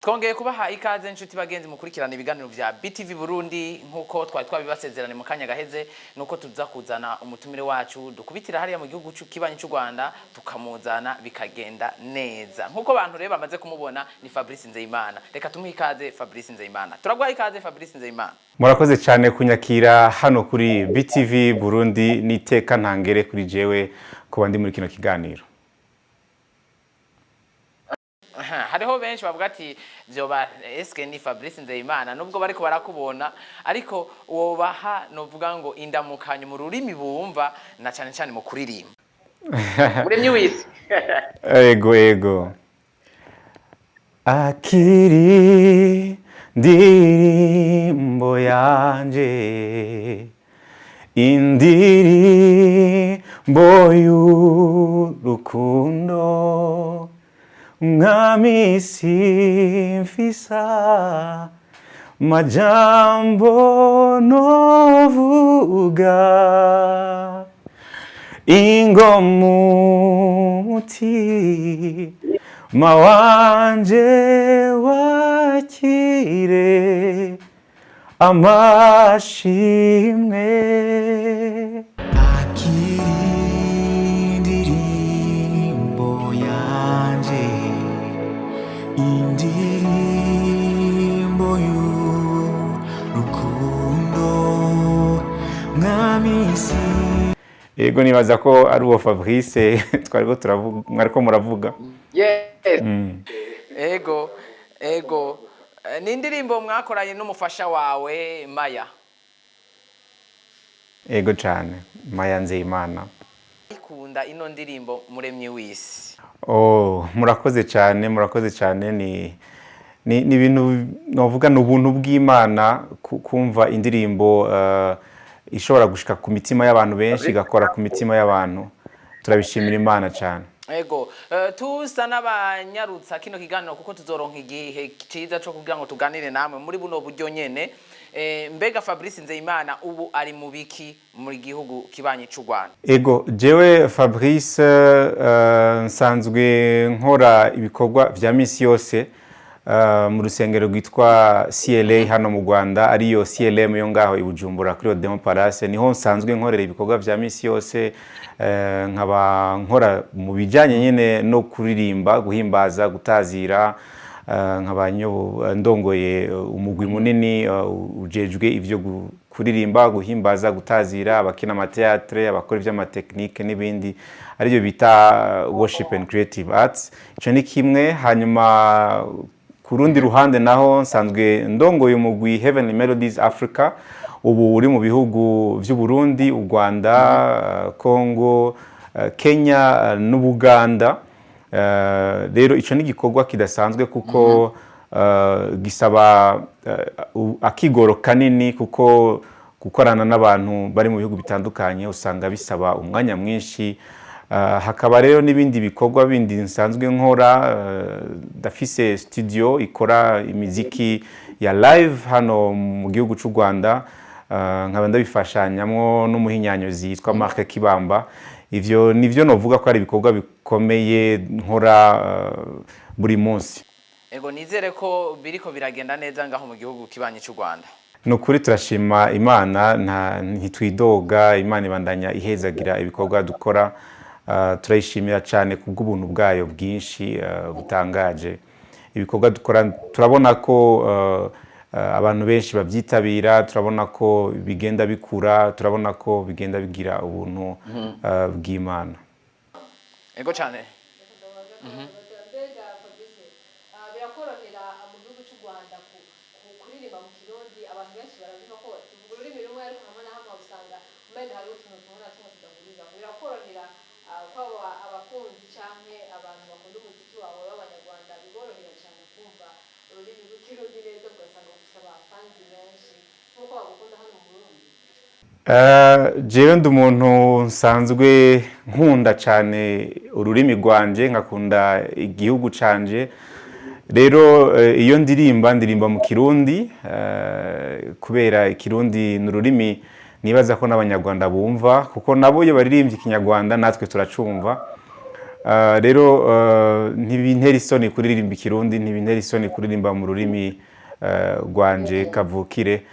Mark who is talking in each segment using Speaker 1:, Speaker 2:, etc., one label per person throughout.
Speaker 1: Twongeye kubaha ikaze, inshuti bagenzi mukurikirana ibiganiro vya BTV Burundi. Nkuko twari twabibasezeranye mu kanya gaheze, nuko tuza kuzana umutumire wacu dukubitira hariya mu gihugu kibanyi cy'u Rwanda, tukamuzana bikagenda neza. Nkuko abantu rero bamaze kumubona, ni Fabrice Nzeyimana. Reka tumuhe ikaze Fabrice Nzeyimana. Turaguha ikaze, Fabrice Nzeyimana.
Speaker 2: Murakoze cyane kunyakira hano kuri BTV Burundi. N'iteka ntangere kuri jewe kuba ndi muri kino kiganiro.
Speaker 1: Aha, hariho benshi bavuga ati vyoba eske ni Fabrice Nzeyimana, nubwo bariko barakubona, ariko wobaha novuga ngo indamukanyo mu rurimi bumva, na cane cane mu kuririmba Muremyi w'isi.
Speaker 2: Ego, akiri ndirimbo yanje, indirimbo y'urukundo, Mwami, simfisa majambo novuga, ingomutima wanje wakire amashimwe.
Speaker 3: Akiri indirimbo yanje, indirimbo y'urukundo, Mwami si
Speaker 2: Yego, nibaza ko ari uwo Fabrice twariko turavuga, mwariko muravuga.
Speaker 1: Yes. Ego. Ni indirimbo mwakoranye n'umufasha wawe Maya.
Speaker 2: Ego cane, Maya Nzeyimana.
Speaker 1: Ikunda ino ndirimbo Muremyi w'isi.
Speaker 2: Oh, murakoze cyane, murakoze cyane. Ni ibintu novuga ni ubuntu bw'Imana kumva indirimbo ishobora gushika ku mitima y'abantu benshi, igakora ku mitima y'abantu. Turabishimira Imana cyane.
Speaker 1: Ego, tusa n'abanyarutsa kino kiganiro kuko tuzoronka igihe ciza co kugira ngo tuganire namwe muri buno buryo nyene. Mbega Fabrice Nzeyimana ubu ari mu biki mu gihugu kibanyi c'u Rwanda?
Speaker 2: Ego, jewe Fabrice nsanzwe nkora ibikorwa vya misi yose mu rusengero rwitwa CLA hano mu Rwanda, ariyo CLM yo ngaho i Bujumbura kuri Odeon Palace. Niho nsanzwe nkorera ibikorwa vya misi yose, nkaba nkora mu bijanye nyene no kuririmba, guhimbaza, gutazira, nkaba ndongoye umugwi munini ujejwe ivyo kuririmba, guhimbaza, gutazira, abakina ama théâtre, abakora ivy'ama technique n'ibindi, aribyo bita worship and creative arts. Ico ni kimwe. Hanyuma ku rundi ruhande naho nsanzwe ndongoye umugwi Heavenly Melodies Africa, ubu uri mu bihugu vy'u Burundi, u Rwanda, Congo, Kenya n'Ubuganda. Rero ico ni igikorwa kidasanzwe kuko gisaba akigoro kanini, kuko gukorana n'abantu bari mu bihugu bitandukanye usanga bisaba umwanya mwinshi. Hakaba rero n'ibindi bikorwa bindi nsanzwe nkora. Ndafise studio ikora imiziki ya live hano mu gihugu cy'u Rwanda, nkaba ndabifashanyamwo n'umuhinyanyozi yitwa Marc Kibamba. Ivyo nivyo novuga ko ari ibikorwa bikomeye nkora buri munsi.
Speaker 1: Ego, nizere ko biriko biragenda neza ngaho mu gihugu kibanyi c'u Rwanda.
Speaker 2: Ni ukuri turashima Imana, nta ntitwidoga. Imana ibandanya ihezagira ibikorwa dukora. Turayishimira cyane kubw'ubuntu bwayo bwinshi butangaje. Ibikorwa dukora turabona ko abantu benshi babyitabira, turabona ko bigenda bikura, turabona ko bigenda bigira ubuntu bw'Imana.
Speaker 1: Ego cyane.
Speaker 4: Mbega Fabrice, birakorohera mu gihugu cy'u Rwanda kuririmba mu Kirundi? Abantu benshi baravuga ko tuvuga ururimi rumwe, ariko hamwe na hamwe usanga umenga hariho utuntu tumwe na tumwe tudahuriza. Birakorohera ko abakunzi canke abantu bakunda umuziki wawe b'Abanyarwanda biborohera cyane kumva ururimi rw'Ikirundi neza, ugasanga bafise abafanzi benshi nk'uko bagukunda hano mu Burundi?
Speaker 2: Jewe ndi umuntu nsanzwe nkunda cyane ururimi rwanje, nkakunda igihugu canje. Rero iyo ndirimba, ndirimba mu Kirundi, kubera Ikirundi ni ururimi nibaza ko n'Abanyarwanda bumva, kuko nabo iyo baririmbye Ikinyarwanda natwe turacumva. Rero ntibintera isoni kuririmba Ikirundi, ntibintera isoni kuririmba mu rurimi rwanje kavukire.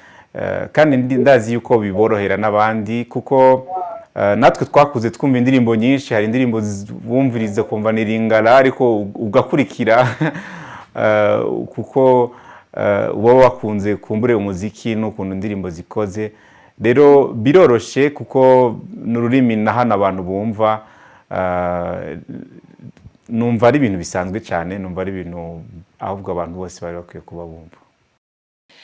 Speaker 2: Kandi ndazi yuko biborohera n'abandi, kuko natwe twakuze twumva indirimbo nyinshi. Hari indirimbo wumviriza kumva ni Lingala, ariko ugakurikira kuko uba wakunze kumbure umuziki n'ukuntu indirimbo zikoze. Rero biroroshe kuko ni ururimi na hano abantu bumva. Numva ari ibintu bisanzwe cyane, numva ari ibintu ahubwo abantu bose bari bakwiye kuba bumva.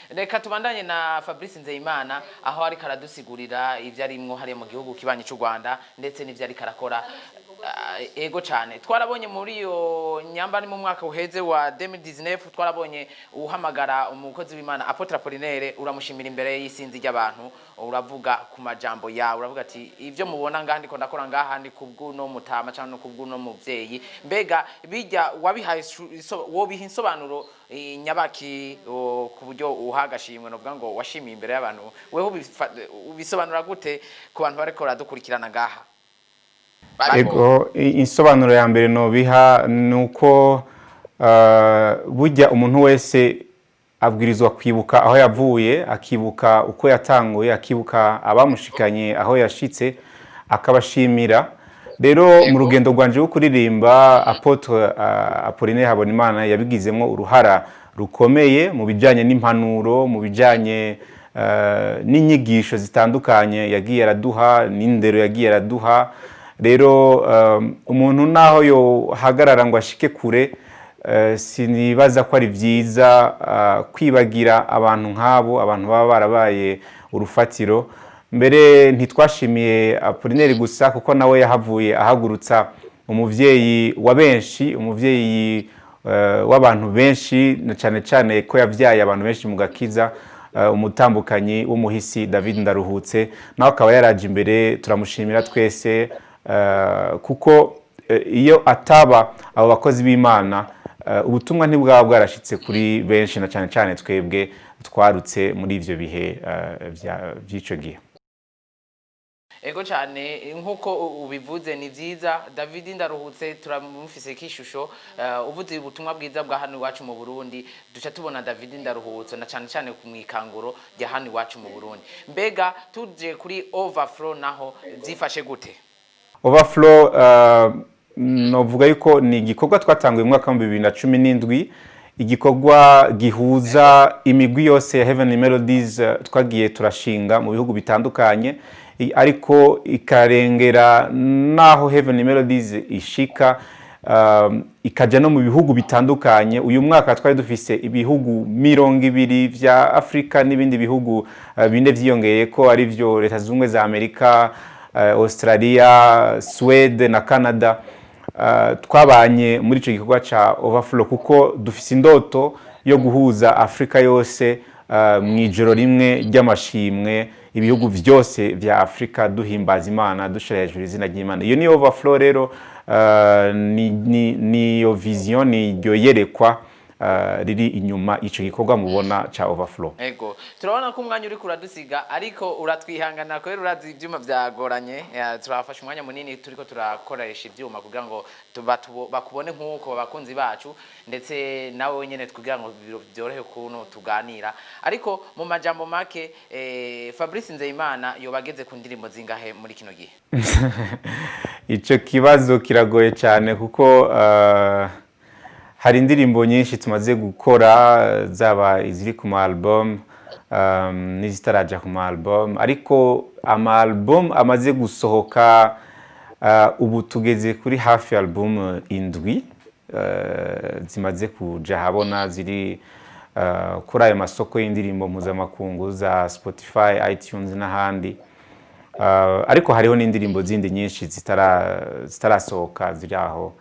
Speaker 1: Reka tubandanye na Fabrice Nzeyimana, aho ariko aradusigurira ibyo arimwo hariya mu gihugu kibanyi cy'u Rwanda, ndetse n'ibyo ariko arakora. Ego cyane, twarabonye muri iyo nyamba ni mu mwaka uheze wa 2019, twarabonye uhamagara umukozi w'Imana Apôtre Apollinaire, uramushimira imbere y'isinzi ry'abantu, uravuga ku majambo yawe, uravuga ati: "Ibyo mubona ngaha ndiko ndakora ngaha ni kubw'uno mutama cyangwa no kubw'uno muvyeyi." Mbega bijya wabihaye wobiha insobanuro nyabaki ku buryo uha agashimwe, novuga ngo washimiye imbere y'abantu? Weho ubisobanura gute ku bantu bariko baradukurikirana ngaha?
Speaker 2: Ego, insobanuro ya mbere nobiha ni uko burya umuntu wese abwirizwa kwibuka aho yavuye, akibuka uko yatanguye, akibuka abamushikanye aho yashitse, akabashimira. Rero mu rugendo rwanje rwo kuririmba, Apôtre Apollinaire Habonimana yabigizemo uruhara rukomeye mu bijyanye n'impanuro, mu bijyanye n'inyigisho zitandukanye yagiye araduha, n'indero yagiye araduha. Rero umuntu naho yohagarara ngo ashike kure, sinibaza ko ari byiza kwibagira abantu nk'abo, abantu baba barabaye urufatiro. Mbere ntitwashimiye Apollinaire gusa, kuko nawe yahavuye ahagurutsa umuvyeyi wa benshi, umuvyeyi w'abantu benshi, na cyane cyane ko yabyaye abantu benshi mu gakiza, umutambukanyi w'umuhisi David Ndaruhutse, nawe akaba yaraje imbere, turamushimira twese, kuko iyo ataba abo bakozi b'Imana, ubutumwa ntibwaba bwarashitse kuri benshi, na cyane cyane twebwe twarutse muri ivyo bihe vy'ico gihe.
Speaker 1: Ego cyane, nk'uko ubivuze ni byiza. David Ndaruhutse turamufise k'ishusho. Uvuze ubutumwa bwiza bwa hano iwacu mu Burundi, duca tubona David Ndaruhutse, na cyane cyane ku mwikanguro rya hano iwacu mu Burundi. Mbega tuje kuri Overflow naho byifashe gute?
Speaker 2: Overflow, novuga yuko ni igikorwa twatanguye mu mwaka wa 2017, igikorwa gihuza imigwi yose ya Heavenly Melodies twagiye turashinga mu bihugu bitandukanye, ariko ikarengera n'aho Heavenly Melodies ishika, ikajya no mu bihugu bitandukanye. Uyu mwaka twari dufise ibihugu 20 vya Afurika n'ibindi bihugu bine vyiyongeye ko, ari vyo Leta Zunze Ubumwe za Amerika, Australia, Swede na Canada. Twabanye muri ico gikorwa ca Overflow kuko dufise indoto yo guhuza Afrika yose mu ijoro rimwe ry'amashimwe, ibihugu vyose vya Afrika, duhimbaza Imana, dushira hejuru izina ry'Imana. Iyo ni Overflow. Rero ni iyo vision, ni iryo yerekwa riri inyuma ico gikorwa mubona ca Overflow.
Speaker 1: Ego, turabona ko umwanya uri kuradusiga, ariko uratwihangana kubera urazi ibyuma byagoranye. Turafashe umwanya munini turiko turakoresha ibyuma kugira ngo bakubone nk'uko abakunzi bacu, ndetse nawe wenyene, kugira ngo byorohe ukuntu tuganira. Ariko mu majambo make, Fabrice Nzeyimana yoba ageze ku ndirimbo zingahe muri kino gihe?
Speaker 2: Ico kibazo kiragoye cyane, kuko hari indirimbo nyinshi tumaze gukora, zaba iziri ku ma album n'izitaraja ku ma album, ariko ama album amaze gusohoka, ubu tugeze kuri hafi album indwi zimaze kuja habona, ziri kuri ayo masoko y'indirimbo mpuzamakungu za Spotify, iTunes n'ahandi. Ariko hariho n'indirimbo zindi nyinshi zitarasohoka ziri aho.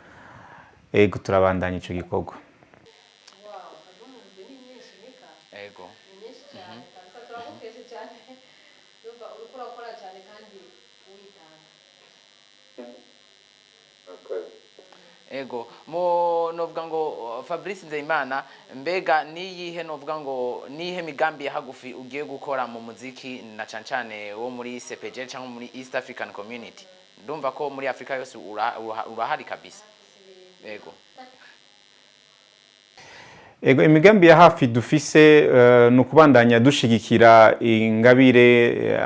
Speaker 2: Ego, turabandanya ico gikorwa.
Speaker 4: Wow, album ni nyinshi nika.
Speaker 1: Ego.
Speaker 4: Ni nyinshi cyane kabisa, turagukeshe cyane. Ndumva uriko urakora cyane kandi witanga.
Speaker 1: Ego, mu novuga ngo Fabrice Nzeyimana, mbega niyihe, novuga ngo niyihe migambi ya hagufi ugiye gukora mu muziki, na cane cane wo muri CPG cyangwa muri East African Community? Ndumva ko muri Afrika yose urahari kabisa. Yego.
Speaker 2: Ego, imigambi ya hafi dufise ni ukubandanya dushigikira ingabire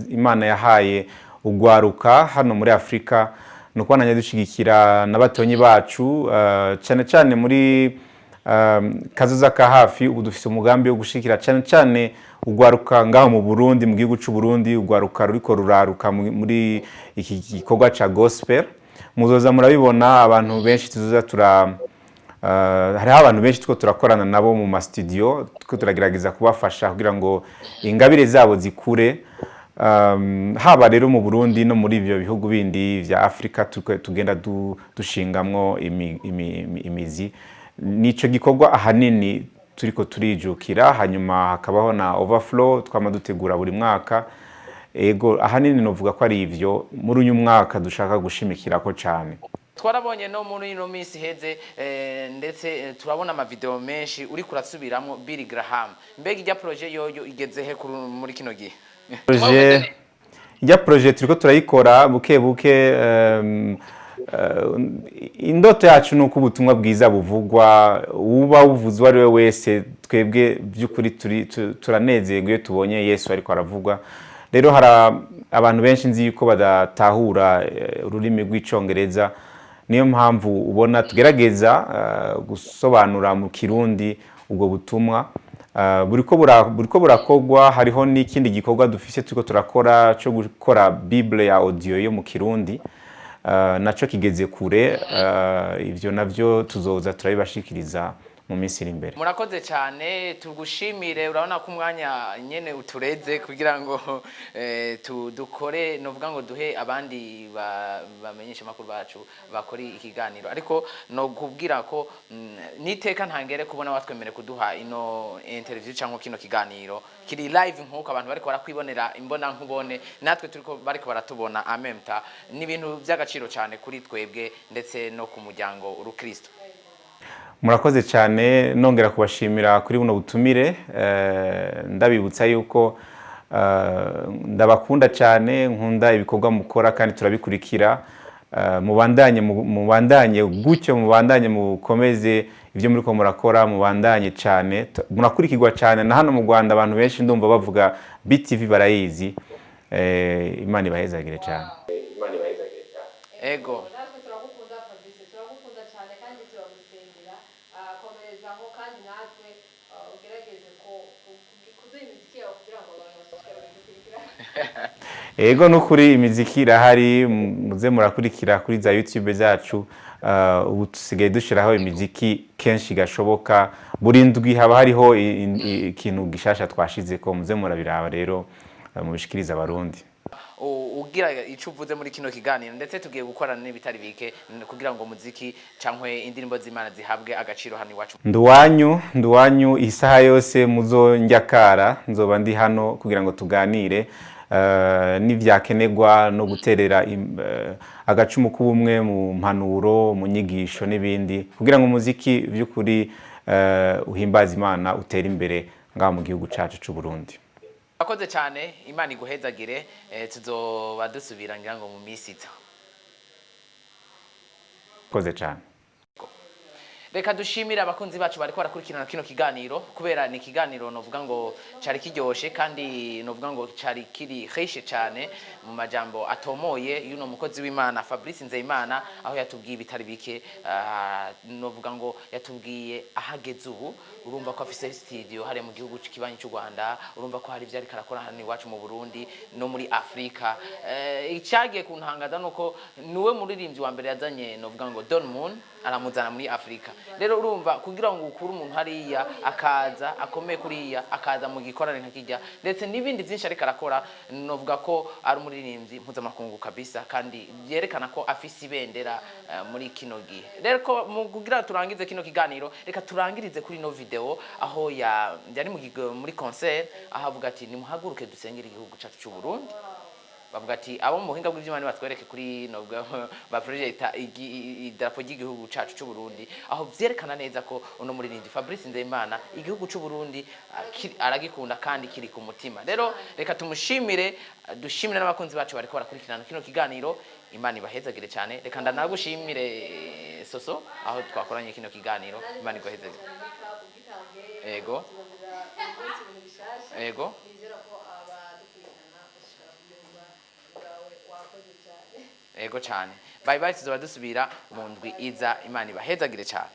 Speaker 2: Imana yahaye ugwaruka hano muri Afrika, ni ukubandanya dushigikira na batonyi bacu, cyane cyane muri kazoza ka hafi. Ubu dufise umugambi wo gushigikira cyane cyane ugwaruka ngaho mu Burundi, mu gihugu c'u Burundi, ugwaruka ruriko ruraruka muri iki gikorwa ca gospel. Muzoza murabibona, abantu benshi tuzoza tura hariho abantu benshi two turakorana nabo mu ma studio, two turagerageza kubafasha kugira ngo ingabire zabo zikure, haba rero mu Burundi no muri ivyo bihugu bindi vya Afrika tugenda dushingamwo imizi. Nico gikorwa ahanini turiko turijukira, hanyuma hakabaho na overflow twama dutegura buri mwaka. Ego, ahanini novuga ko ari ivyo muri uyu mwaka dushaka gushimikirako cane.
Speaker 1: Twarabonye no muri ino minsi iheze, ndetse turabona ama video menshi uri kurasubiramwo Billy Graham. Mbega ijya projet yoyo igeze he muri kino gihe?
Speaker 2: Projet, ijya projet turiko turayikora buke buke. Indoto yacu ni uko ubutumwa bwiza buvugwa, uba buvuze uwo ari we wese. Twebwe by'ukuri turanezerwa iyo tubonye Yesu ariko aravugwa. Rero hari abantu benshi nzi yuko badatahura ururimi rw'Icongereza, niyo mpamvu ubona tugerageza gusobanura mu Kirundi ubwo butumwa. Buriko burakorwa. Hariho n'ikindi gikorwa dufise turiko turakora cyo gukora Bible ya audio yo mu Kirundi, naco kigeze kure. Ivyo navyo tuzoza turabibashikiriza mu minsi iri imbere.
Speaker 1: Murakoze cyane, tugushimire. Urabona ko umwanya nyene utureze kugira ngo dukore, novuga ngo duhe abandi bamenyesha makuru bacu bakora ikiganiro, ariko no kubwira ko niteka ntangere kubona watwemere kuduha ino interview cyangwa kino kiganiro kiri live, nkuko abantu bariko barakwibonera imbona nkubone, natwe turiko bariko baratubona amemta. Ni ibintu by'agaciro cyane kuri twebwe ndetse no ku muryango urukristo.
Speaker 2: Murakoze cyane, nongera kubashimira kuri buno butumire. Ndabibutsa yuko ndabakunda cyane, nkunda ibikorwa mukora kandi turabikurikira. Mubandanye mubandanye gutyo, mubandanye mukomeze ibyo muriko murakora, mubandanye cyane. Murakurikirwa cyane na hano mu Rwanda, abantu benshi ndumva bavuga BTV barayizi. Imana ibahezagire cyane.
Speaker 1: Ego.
Speaker 4: Natwe turagukunda Fabrice, turagukunda cyane kandi turagusengera. Komerezaho kandi natwe ugerageze kuduha imiziki yawe kugira ngo abantu bashishikare kudukurikira.
Speaker 2: Ego, nukuri imiziki irahari, muze murakurikira kuri za YouTube zacu. Ubu dusigaye dushiraho imiziki kenshi gashoboka, buri ndwi haba hariho ikintu gishasha twashizeko. Muze murabiraba rero, mubishikirize Abarundi.
Speaker 1: Ugira ico uvuze muri kino kiganiro, ndetse tugiye gukorana n'ibitari bike kugira ngo muziki cankwe indirimbo z'Imana zihabwe agaciro hano iwacu.
Speaker 2: Nduwanyu, nduwanyu isaha yose muzonjakara, nzoba ndi hano kugira ngo tuganire, n'ivyakenerwa no guterera agacumu k'ubumwe mu mpanuro, mu nyigisho n'ibindi, kugira ngo umuziki by'ukuri uhimbaze Imana, utere imbere ngaho mu gihugu cacu c'u Burundi.
Speaker 1: Akoze cyane, Imana iguhezagire. Tuzoba dusubira ngira ngo mu minsi iza.
Speaker 2: Koze cyane.
Speaker 1: Reka dushimire abakunzi bacu bariko barakurikirana kino kiganiro, kubera ni ikiganiro novuga ngo cari kiryoshe kandi novuga ngo cari kiri riche cyane mu majambo atomoye y'uno mukozi w'Imana Fabrice Nzeyimana, aho yatubwiye ibitari bike. Novuga ngo yatubwiye ahageze ubu. Urumva ko afise studio hariya mu gihugu kibanyi cy'u Rwanda, urumva ko hari ibyo ariko arakora hano iwacu mu Burundi no muri Afrika. Icyagiye kuntangaza nuko niwe muririmbyi wa mbere yazanye, novuga ngo Don Moon, aramuzana muri Afrika. Rero urumva, kugira ngo ukure umuntu hariya akaza akomeye kuriya, akaza mu gikorane nka kijya, ndetse n'ibindi byinshi ariko arakora, novuga ko ari umuririmbyi mpuzamakungu kabisa, kandi byerekana ko afise ibendera muri kino gihe. Rero ko mu kugira turangize kino kiganiro, reka turangirize kuri ino video aho yari muri concert, aho avuga ati: "Nimuhaguruke dusengere igihugu cyacu cy'u Burundi." Bavuga ati abo mu buhinga bw'ivyuma batwereke kuri no ba projecta idarapo ry'igihugu cacu c'u Burundi, aho vyerekana neza ko uno muririmbyi Fabrice Nzeyimana igihugu c'u Burundi aragikunda kandi kiri ku mutima. Rero reka tumushimire, dushimire n'abakunzi bacu bariko barakurikirana kino kiganiro. Imana ibahezagire cyane. Reka ndanagushimire, Soso, aho twakoranye kino kiganiro. Imana iguhezagire. Ego. Ego.
Speaker 4: Nizera ko abadukurikirana bashobora kubyumva bwawe. Wakoze cyane.
Speaker 1: Ego cyane. Bye bye, tuzoba dusubira mu ndwi iza. Imana ibahezagire cyane.